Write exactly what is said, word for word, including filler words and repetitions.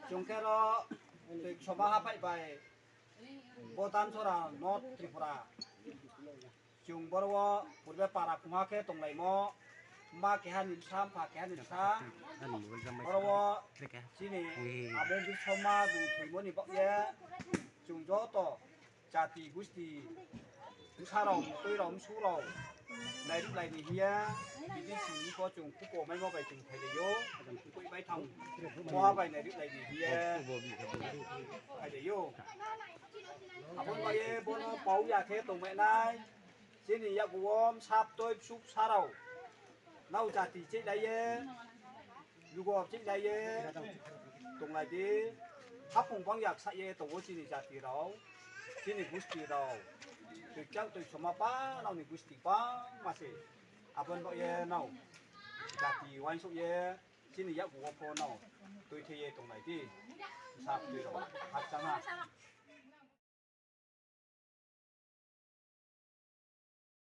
Chung khe ro, tui Ksoma haphaih bai, bo Damchara North Tripura. Chung boro wo purbe para khongha khe tonglaimo, ma keha ni bsa, mpha keha ni bsa. Boro wo chini abo Bisoma bung thoimo ni baoh ye, chung joto jati gusti, bsa rao, mtoi rao, msu rao, nairuhlai ni hing ye, bini sini pho chung khupo maimo bai chung phailai ou, koi baithang moha bai nairuhlai ni hing ye phailai ou. Abo ni baoh ye bono pau ya khe tongmai nai, chini yakgu wo bsa toi bsu bsa rao, nrao jati cheihlai ye, lugo cheihlai ye tonglai di. Haphung bang ya ksa ye tong ou chini jati rao, chini gusti rao. Tui kchang tui Ksoma pa nrao ni gusti bangma se. Abo ni baoh ye nrao jati uaingsouh ye chini yakgu wo pho nrao tuithei ye tonglai di. Bsa toi rao, khakchang ha.